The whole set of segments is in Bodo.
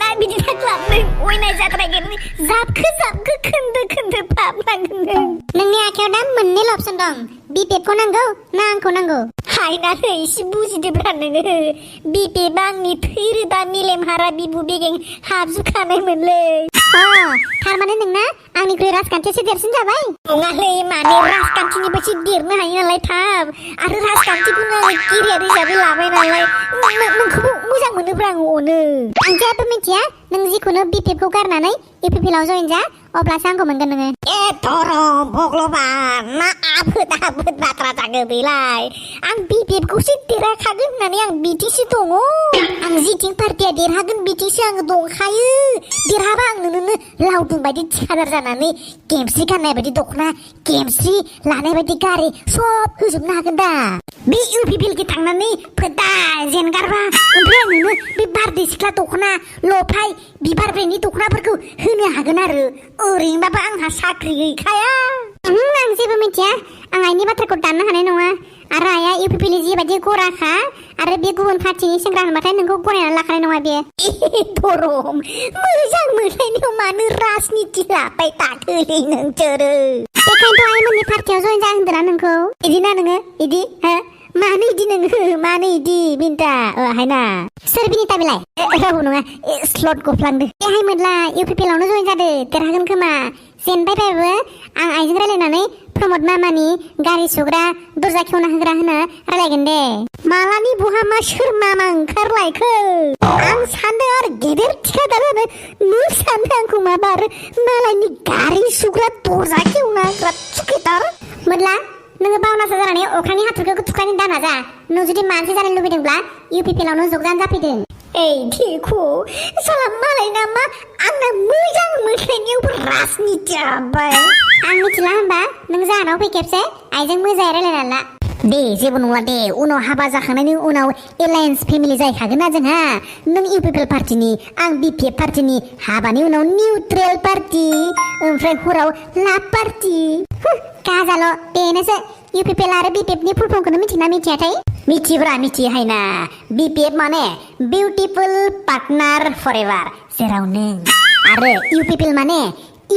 ना बिदि थाख्लाबनो अयनाय जाद्रायगोन जाबखो खोन्दो फाबनांगोन नोंनि आखायाव दा मोननैल' अपसन दं BPF खौ नांगौ ना आंखौ नांगौ हायनानै एसे बुजिदोब्रा नोङो BPF आंनि थै रोदा मेलेम हारा बिबु बेगें हाबजुखानायमोनलै थारमाने नोंना आंनिख्रुइ राजखान्थियासो देरसिन जाबाय नङालै माने राजखान्थिनिफ्रायसो देरनो हायो नालाय थाब आरो राजखान्थिखौनो आं केरियार हिसाबै लाबाय नालाय नोंखौबो मोजां मोनोब्रा आं अनो आं जेबो मिथिया नों जिखुनु BPF खौ गारनानै UPPL आव जइन जा अब्लासो आंखौ मोनगोन नोङो धरम भगवान मा आफोद बाथ्रा जागो बेलाय आं BPF खौसो देरहाखागोन होननानै आं बिथिंसो दङ आं जिथिं पार्टिया देरहागोन बिथिंसो आं दंखायो देरहाबा आं नोंनो लावदुम बायदि थिखादार जानानै गेमस्रि गाननाय बायदि दख'ना गेमस्रि लानाय बायदि गारि सब होजोबनो हागोन दा बे UPPL खि थांनानै फोदा जेनगारबा ओमफ्राय आं नोंनो बे बारदै सिख्ला दख'ना लफाय बिबार ब्रेन्डनि दख'नाफोरखौ होनो हागोन आरो ओरैनोबाबो आंहा साख्रि गैखाया आं जेबो मिथिया आं आइनि बाथ्राखौ दाननो हानाय नङा आरो आइया UPPL जिबायदि गराखा आरो बे गुबुन पार्टिनि सेंग्रा होनबाथाय नोंखौ गनायनानै लाखानाय नङा बे धरम मोजां मोननायनियाव मानो राजनिति लाबाय थाखोलै नोंसोरो बेखायनोथ' आइमोननि पार्टियाव जइन जा होनदोंना नोंखौ इदिना नोङो इदि हो मानो इदि नोङो मानो इदि बिन्टा हायना सोर बिनिता बेलाय रावबो नङा स्लट गफ्लांदो बेहाय मोनला UPPL आवनो जइन जादो देरहागोन खोमा जेनबाय बाबो आं आइजों रायलायनानै प्रमद मामानि गारि सुग्रा दरजा खेवना होग्रा होनो रायलायगोन दे मालानि बहा मा सोर मामा ओंखारलायखो आं सानदों आरो गेदेर थिखादार होनो नों सानदों आंखौ माबा आरो मालायनि गारि सुग्रा दरजा खेवना होग्रा थिखादार मोनला नोङो बावनासो जानानै अख्रांनि हाथरखिखौ थुख्रायनो दाना जा नों जुदि मानसि जानो लुबैदोंब्ला UPPL आवनो जगजान जाफैदों देखो साला मालायना मा आंना मोजां मोननायनियावबो राजनिति जाबाय आं मिथिला होनबा नों जाहानाव फै खेबसे आइजों मोजाङै रायलायना ला दे जेबो नङा दे उनाव हाबा जाखांनायनि उनाव एलायन्स फेमिलि जाहैखागोन ना जोंहा नों UPPL पार्टिनि आं BPF पार्टिनि हाबानि उनाव निउट्रेल पार्टि ओमफ्राय हराव लाभ पार्टि गाजाल' बेनोसो UPPL आरो BPF नि फुल फर्मखौनो मिथिना मिथियाथाय मिथिब्रा मिथिहायना BPF माने बिउटिफुल पार्टनार फरएभार जेराव नों आरो UPPL माने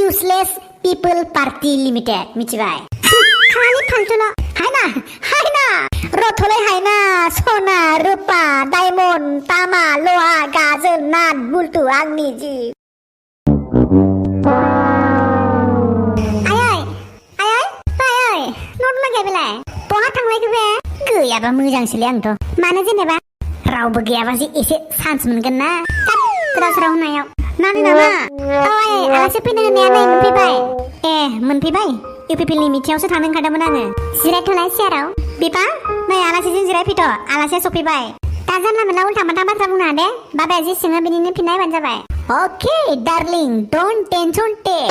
इउजलेस पिपल पार्टी लिमिटेड मिथिबाय खालि फालतुल' हायना रथले हायना सना रुपा डायमन्ड तामा लहा गाजोल नाथ बुलतु आंनि जी आय नट लागाय बेलाय बहा थांलायखो बे गैयाबा मोजांसोलै आंथ' मानो जेनेबा रावबो गैयाबा जे एसे चान्स मोनगोन ना गोदाव सोराव होननायाव नानि नामा ओइ आलासि फैनो होननाया नै मोनफैबाय मोनफैबाय UPPL नि मिटिंआवसो थांनो ओंखारदोंमोन आङो जिरायथ'लाय चेयाराव बिफा नै आलासिजों जिरायफैथ' आलासिया सफैबाय दा जानला मोनला उल्था मोल्था बाथ्रा बुंनो दे बाबाया जि सोङो बिनिनो फिननाय होबानो जाबाय अके डार्लिं डोन्ट टेनसन टेक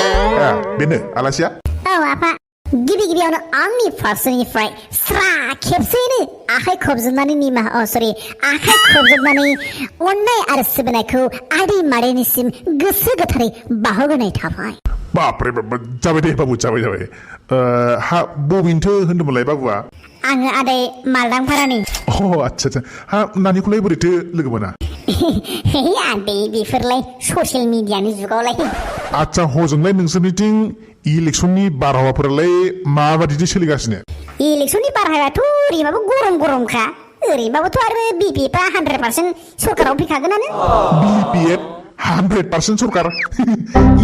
बेनो आलासिया औ आफा गिबियावनो आंनि फारसेनिफ्राय स्रा खेबसेयैनो आखाइ खबजोबनानै आखाइ खबजोबनानै अननाय आरो सिबिनायखौ आदै मादैनिसिम गोसो गोथारै बावहरनाय थाबाय बापरे बाप जाबाय दे बाबु जाबाय हा बबेनिथो होनदोंमोनलाय बाबुआ आङो आदै मालदांपारानि आच्छा हा नानिखौलाय बोरैथो लोगो मोना हे आदै बेफोरलाय ससियेल मिडियानि जुगावलाय आच्छा हजोंलाय नोंसोरनिथिं इलेक्सननि बारहावाफोरालाय माबायदि सोलिगासिनो इलेक्सननि बारहावायाथ' ओरैबाबो गरमखा ओरैबाबोथ' आरो BPF आ 100% सरकाराव फैखागोनानो BPF 100% सरकार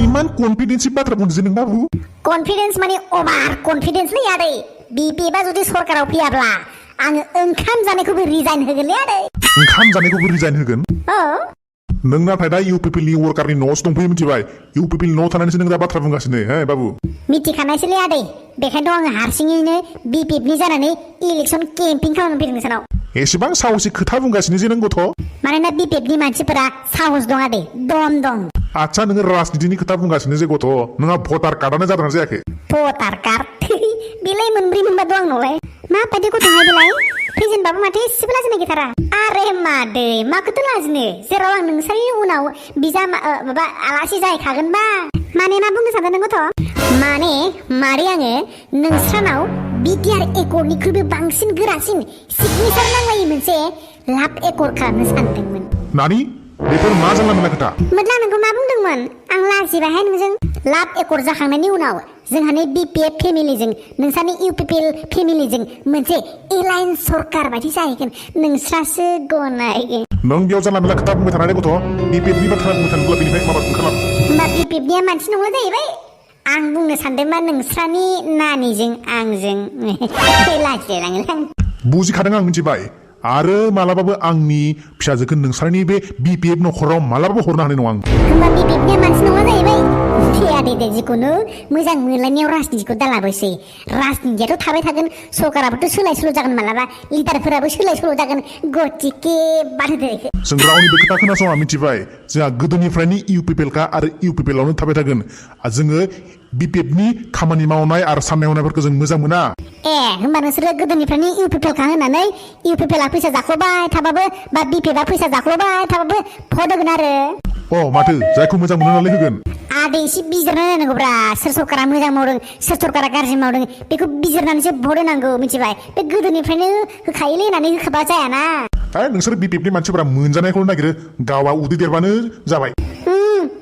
इमान कन्फिडेन्सनि बाथ्रा बुंदों नों बाबु कन्फिडेन्स माने अभार कन्फिडेन्सलै आदै BPF आ जुदि सरकाराव फैयाब्ला आङो ओंखाम जानायखौबो रिजाइन होगोनलै आदै ओंखाम जानायखौबो रिजाइन होगोन नों नाथाय दा UPPL नि वर्कारनि न'आवसो दंफैयो मिथिबाय UPPL न'आव थानानैसो नों दा बाथ्रा बुंगासिनो हे बाबु मिथिखानायसोलै आदै बेखायनोथ' आङो हारसिङैनो BPF नि जानानै इलेक्सन केम्पिं खालामनो फैदों नोंसानाव एसेबां साहसि खोथा बुंगासिनो जे नों गथ' मानोना BPF नि मानसिफोरा साहस दं आदै दम दं आच्छा नोङो राजनितिनि खोथा बुंगासिनो जे गथ' नोंहा भटार कार्डआनो जादोंना जायाखै भटार कार्ड बेलाय मोनब्रै मोनबा दं आंनावलाय माबायदि गथ'हाय बेलाय प्रेजेन्टबाबो माथो एसेबो लाजिनाय गैथारा आरे मादै माखौथो लाजिनो जेराव आं नोंसोरनि उनाव बिजा माबा आलासि जाहैखागोनबा माने मा बुंनो सानदों नों गथ' माने मारै आङो नोंस्रानाव बिटिआर एकर्डनिख्रुइबो बांसिन गोरासिन सिगनेचार नांलायै मोनसे लाभ एकर्ड खालामनो सानदोंमोन नानि बेफोर मा जानला मोनला खोथा मोदला नोंखौ मा बुंदोंमोन आं लाजिबायहाय नोंजों लाभ एकर्ड जाखांनायनि उनाव जोंहानि BPF फेमिलिजों नोंसानि UPPL फेमिलिजों मोनसे एलायन्स सरकार बायदि जाहैगोन नोंस्रासो गनायगोन नों बेयाव जानला मोनला खोथा बुंबाय थानानै गथ' BPF नि बाथ्रा बुंबाय थानोब्ला बेनिफ्राय माबा ओंखारलां होमबा BPF निया मानसि नंला जाहैबाय आं बुंनो सानदोंबा नोंस्रानि नानिजों आंजों लाजिलायलाङो बुजिखादों आं मिथिबाय आरो मालाबाबो आंनि फिसाजोखौ नोंसारनि बे BPF नखराव मालाबाबो हरनो हानाय नङा आं होमबा BPF निया मानसि नङा जाहैबाय दे जिखुनु मोजां मोनलायनायाव राजनितिखौ दालाबोसै राजनितियाथ' थाबाय थागोन सरकाराबोथ' सोलाय सोल' जागोन मालाबा लिडारफोराबो सोलाय सोल' जागोन गतिके बाद होदो जों रावनिबो खोथा खोनासङा मिथिबाय जोंहा गोदोनिफ्रायनो UPPL का आरो UPPL आवनो थाबाय थागोन जोङो BPF नि खामानि मावनाय आरो साननाय हनायफोरखौ जों मोजां मोना होमबा नोंसोरो गोदोनिफ्रायनो UPPL का होनानै UPPL आ फैसा जाख्ल'बाय थाबाबो बा BPF आ फैसा जाख्ल'बाय थाबाबो भट होगोन आरो माथो जायखौ मोजां मोनो नालाय होगोन आदै एसे बिजिरना नायनांगौब्रा सोर सरकारा मोजां मावदों सोर सरकारा गाज्रि मावदों बेखौ बिजिरनानैसो भट होनांगौ मिथिबाय बे गोदोनिफ्रायनो होखायोलै होननानै होखाबा जायाना नोंसोर BPF नि मानसिफोरा मोनजानायखौल' नागिरो गावा उदै देरबानो जाबाय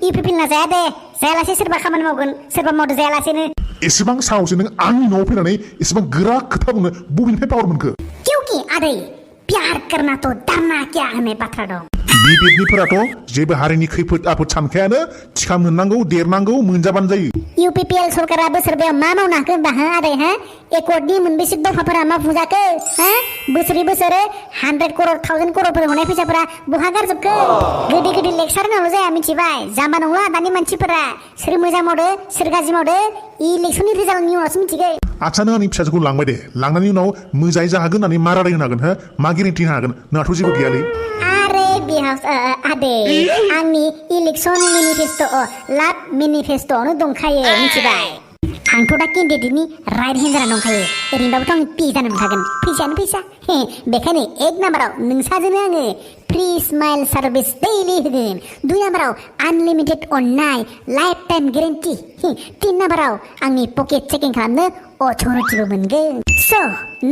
UPPL ना जाया दे जायालासे सोरबा खामानि मावगोन सोरबा मावदो जायालासेनो एसेबां साहसै नों आंनि न'आव फैनानै एसेबां गोरा खोथा बुंनो बबेनिफ्राय पावार मोनखो क्योंकि आदै प्यार करना तो डरना क्या होननाय बाथ्रा दं BPF निफोराथ' जेबो हारिनि खैफोद आफोद सानखायानो थिखा मोननांगौ देरनांगौ मोनजाबानो जायो UPPL सरकारा बोसोरबायाव मा मावनो हाखो होनबा आदै एकर्डनि मोनबेसे दफाफोरा मा बुजाखो बोसोरै बोसोरै 100 करोड़ 1000 करोड़फोर हरनाय फैसाफोरा बहा गारजोबखो गोदै लेक्सार होनांगौ जाया मिथिबाय जाम्बा नंला दानि मानसिफोरा सोर मोजां मावदो सोर गाज्रि मावदो इलेक्सननि रिजाल्टनि उनावसो मिथिगौ आच्छा नों आंनि फिसाजोखौ लांबाय दे लांनायनि उनाव मोजाङै जाहागोन होननानै मा रादाय होनो हागोन मा गेरेन्टि होनो हागोन नोंहाथ' जेबो गैयालै बेहाव आदै आंनि इलेक्सन मेनिफेस्ट' लाभ मेनिफेस्ट'आवनो दंखायो मिथिबाय आंथ' दा केन्डिडेटनि राइट हेन्ड जाना दंखायो ओरैनोबाबोथ' आं पि जानो मोनखागोन फैसायानो फैसा बेखायनो 1 नाम्बाराव नोंसाजोंनो आङो फ्रि स्माइल सार्भिस दैलि होगोन 2 नाम्बाराव आनलिमिटेड अननाय लाइफ टाइम गेरेन्टि 3 नाम्बाराव आंनि पकेट चेकिं खालामनो अथ'रिटिबो मोनगोन स'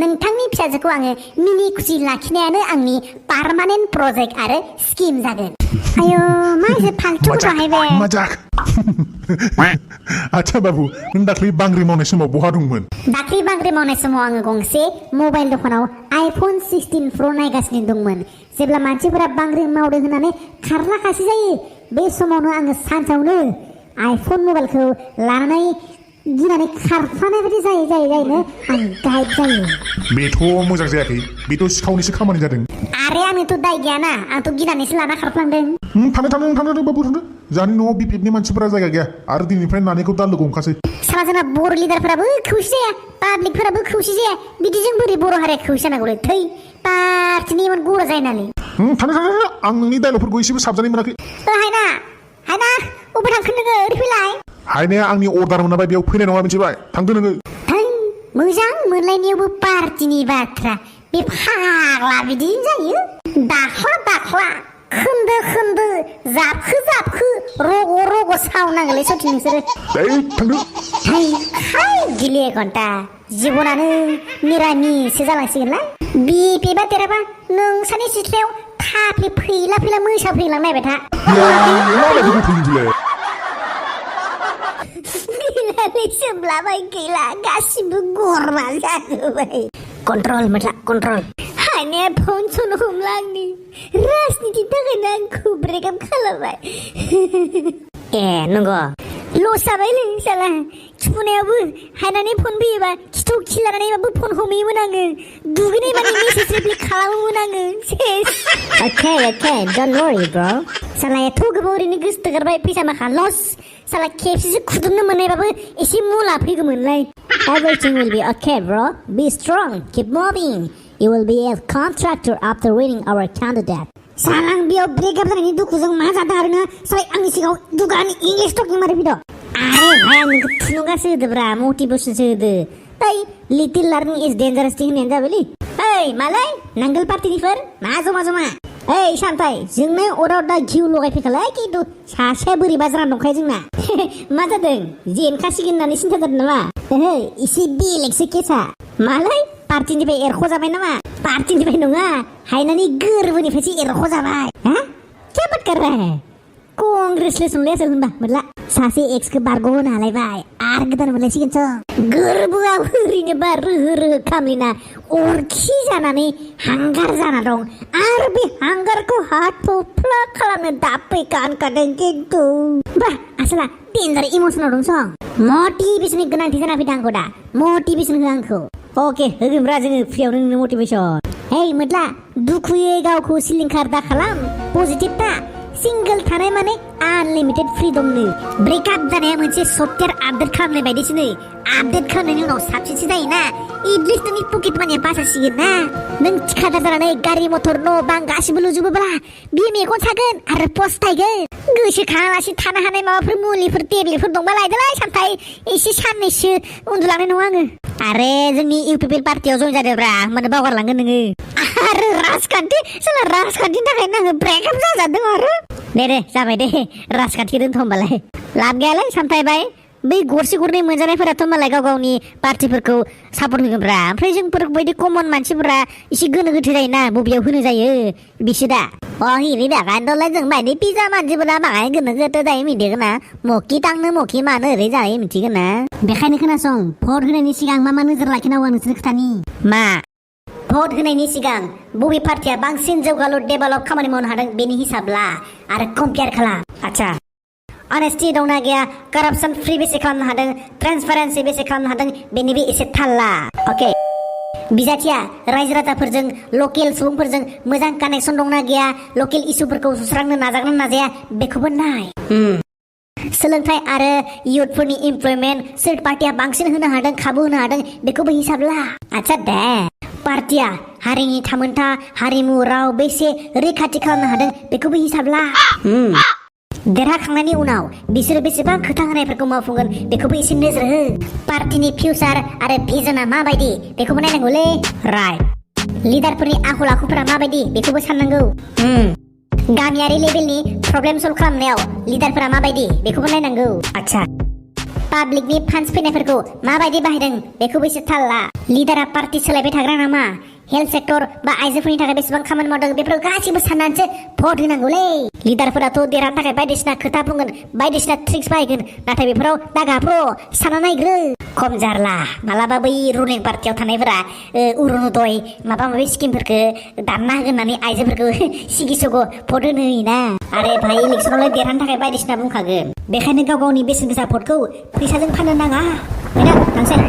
नोंथांनि फिसाजोखौ आङो मिनि खुसि लाखिनायानो आंनि पार्मानेन्ट प्रजेक्ट आरो स्किम जागोन आयो मा एसे फालतु बाहायबाय मजाक आच्छा बाबु नों दाख्लै बांग्रि मावनाय समाव बहा दंमोन दाख्लै बांग्रि मावनाय समाव आङो गंसे मबाइल दखानाव iPhone 16 Pro नायगासिनो दंमोन जेब्ला मानसिफोरा बांग्रि मावदों होननानै खारलाखासि जायो बे समावनो आङो सानसेयावनो iPhone मबाइलखौ लानानै गिनानै खारफानाय बायदि जायो आं गाइड जायो बेथ' मोजां जायाखै बेथ' सिखावनिसो खामानि जादों आरे आंनोथ' दाय गैयाना आंथ' गिनानैसो लाना खारफ्लांदों थानो बाबु थानो जानि न'आव BPF नि मानसिफोरा जायगा गैया आरो दिनैनिफ्राय नानिखौ दा लोगो हमखासै साला जोंना बर' लिडारफोराबो खौसे जाया पाब्लिकफोराबो खौसे जाया बिदिजों बोरै बर' हारिया खौसे जानांगौलै थै पार्टिनि इमान गरा जायो नालाय थानो आं नोंनि डायलगफोरखौ एसेबो साबजानाय मोनाखै हायना अबे थांखो नोङो ओरै फैलाय हायनाया आंनि अर्डार मोनाबाय बेयाव फैनाय नङा मिथिबाय थांदो नोङो मोजां मोनलायनायावबो पार्टिनि बाथ्रा बे फाग्ला बिदि जायो दाख्ला खोन्दो जाबखो रग' सावनांगोलै सथि नोंसोरो थांदो गिले घन्टा जिबनानो निरामिससो जालांसिगोनलाय BPF आ देराबा नोंसानि सिथ्लायाव थाफ्ले फैला मोसा फैलांनायबाय था सोमलाबाय गैला गासिबो गरमा जाजोब्बाय कन्ट्रल मोटला कन्ट्रल हायनाया फन सन हमला आंनि राजनितिनि थाखायनो आंखौ ब्रेकआप खालामबाय नंगौ लस जाबायलै साला खिफुनायावबो हायनानै फन फैयोबा खिथौ खिलानानैबाबो फन हमैयोमोन आङो दुगैनाय माने मेसेज रिप्लाय खालामोमोन आङो सेस Okay, don't worry bro साला एथ' गोबाव ओरैनो गोसो थोगारबाय फैसा माखा लस साला खेबसेसो खुदुमनो मोननायबाबो एसे मुला फैगौमोनलाय Everything will be okay bro be strong keep moving you will be a contractor after winning our candidate साला आं बेयाव ब्रेकआप जानायनि दुखुजों मा जादों आरोना साला आंनि सिगाङाव दुगानि इंलिश टकिं मारै फैदों आरे भाइ आं नोंखौ थुलुंगासो होदोब्रा मटिभेसनसो होदो लिटिल लार्निं इज डेन्जारास थिं होननायानो जाबायलै मालाय नांगोल पार्टिनिफोर मा जमा सामथाय जोंनो अराव दा घिउ लगायफैखालाय खिन्थु सासेया बोरैबा जाना दंखायो जोंना मा जादों जेनखासिगोन होननानै सिन्था जादों नामा एसे बेलेगसो केसा मालाय पार्टिनिफ्राय एरख' जाबाय नामा पार्टिनिफ्राय नङा हायनानि गोरबोनिफ्रायसो एरख' जाबाय क्या बात कर रहा है कंग्रेचुलेसन लेसो होनबा मोनला सासे एक्सखौ बारग'होनो हालायबाय आरो गोदान मोनलायसिगोनसो गोरबोआव ओरैनो बार रोहो रोहो खामलिना अरखि जानानै हांगार जाना दं आरो बे हांगारखौ हाथफ्ला खालामनो दा फैखादों खिन्थु बा आसोला डेन्जार इमसनाव दं सं मटिभेसननि गोनांथि जाना फैदों आंखौ दा मटिभेसन हो आंखौ अके होगोनब्रा जोङो फ्रियावनो नोंनो मटिभेसन हे मोदला दुखुयै गावखौ सिलिंखार दा खालाम पजिटिभ था सिंगल थानाय माने आनलिमिटेड फ्रीडमनो ब्रेकआप जानाया मोनसे सफ्टवेयर आपडेट खालामनाय बायदिसो आपडेट खालामनायनि उनाव साबसिनसो जायोना एटलिस्ट नोंनि पकेट मानिया बासायसिगोन ना नों थिखादार जानानै गारि मटर न' बां गासिबो लुजोबोब्ला बियो मेगन सागोन आरो पस्तायगोन गोसोखाङालासे थानो हानाय माबाफोर मुलिफोर टेब्लेटफोर दंबा लायदोलाय सामथाय एसे साननैसो उन्दुलांनाय नङा आङो आरे जोंनि UPPL पार्टियाव जइन जादोब्रा होमबानो बावगारलांगोन नोङो आरो राजखान्थि सोला राजखान्थिनि थाखायनो आङो ब्रेकआप जाजादों आरो दे जाबाय दे राजखान्थि दोनथ' होमबालाय लाब गैयालै सामथायबाय बै गरसे गरनै मोनजानायफोराथ' मालाय गाव गावनि पार्टिफोरखौ सापर्ट होगोनब्रा ओमफ्राय जोंफोर बायदि कमन मानसिफोरा एसे गोनो गोथो जायोना बबेयाव होनो जायो बिसो दा हिरि दाखायनोलाय जों बायदि पिजा मानसिफोरा बाङाय गोनो गोथो जायो मिथिगोन ना मखि थांनो मखि मानो ओरै जायो मिथिगोन ना बेखायनो खोनासं भट होनायनि सिगां मा मा नोजोर लाखिनांगौ आं नोंसोरनो खोथानि मा भट होनायनि सिगां बबे पार्टिया बांसिन जौगालु डेभेलप खामानि मावनो हादों बेनि हिसाब ला आरो कम्पेयार खालाम आच्छा अनेस्टि दंना गैया कारापसन फ्रि बेसे खालामनो हादों ट्रान्सपारेन्सि बेसे खालामनो हादों बेनिबो एसे थाल ला अके बिजाथिया रायजो राजाफोरजों लकेल सुबुंफोरजों मोजां कानेक्सन दंना गैया लकेल इसुफोरखौ सुस्रांनो नाजागोन ना नाजाया बेखौबो नाय सोलोंथाइ आरो इयुथफोरनि इमप्लयमेन्ट सोर पार्टिया बांसिन होनो हादों खाबु होनो हादों बेखौबो हिसाब ला आच्छा दे पार्टिया हारिनि थामोनथा हारिमु राव बेसे रैखाथि खालामनो हादों बेखौबो हिसाब ला देरहाखांनायनि उनाव बिसोरो बेसेबां खोथा होनायफोरखौ मावफुंगोन बेखौबो एसे नोजोर हो पार्टिनि फिउचार आरो भिजनआ माबायदि बेखौबो नायनांगौलै राइट लिडारफोरनि आखल आखुफोरा माबायदि बेखौबो साननांगौ गामियारि लेभेलनि प्रब्लेम सल्भ खालामनायाव लिडारफोरा माबायदि बेखौबो नायनांगौ आच्छा पाब्लिकनि फान्ड्स फैनायफोरखौ माबायदि बाहायदों बेखौबो एसे थाल ला लिडारा पार्टि सोलायबाय थाग्रा नामा हेल्थ सेक्टर बा आइजोफोरनि थाखाय बेसेबां खामानि मावदों बेफोरखौ गासिबो साननानैसो भट होनांगौलै लिडारफोराथ' देरहानो थाखाय बायदिसिना खोथा बुंगोन बायदिसिना ट्रिक्स बाहायगोन नाथाय बेफोराव दागाफ्र सानना नायग्रो खम जारला मालाबा बै रुलिं पार्टियाव थानायफोरा अरुणोदय माबा माबि स्किमफोरखौ दानना होगोन होननानै आइजोफोरखौ सिगि सग' भट होनो होयोना आरो भाई इलेक्सनावलाय देरहानो थाखाय बायदिसिना बुंखागोन बेखायनो गाव गावनि बेसेन गोसा भटखौ फैसाजों फाननो नाङा मैडम थांसै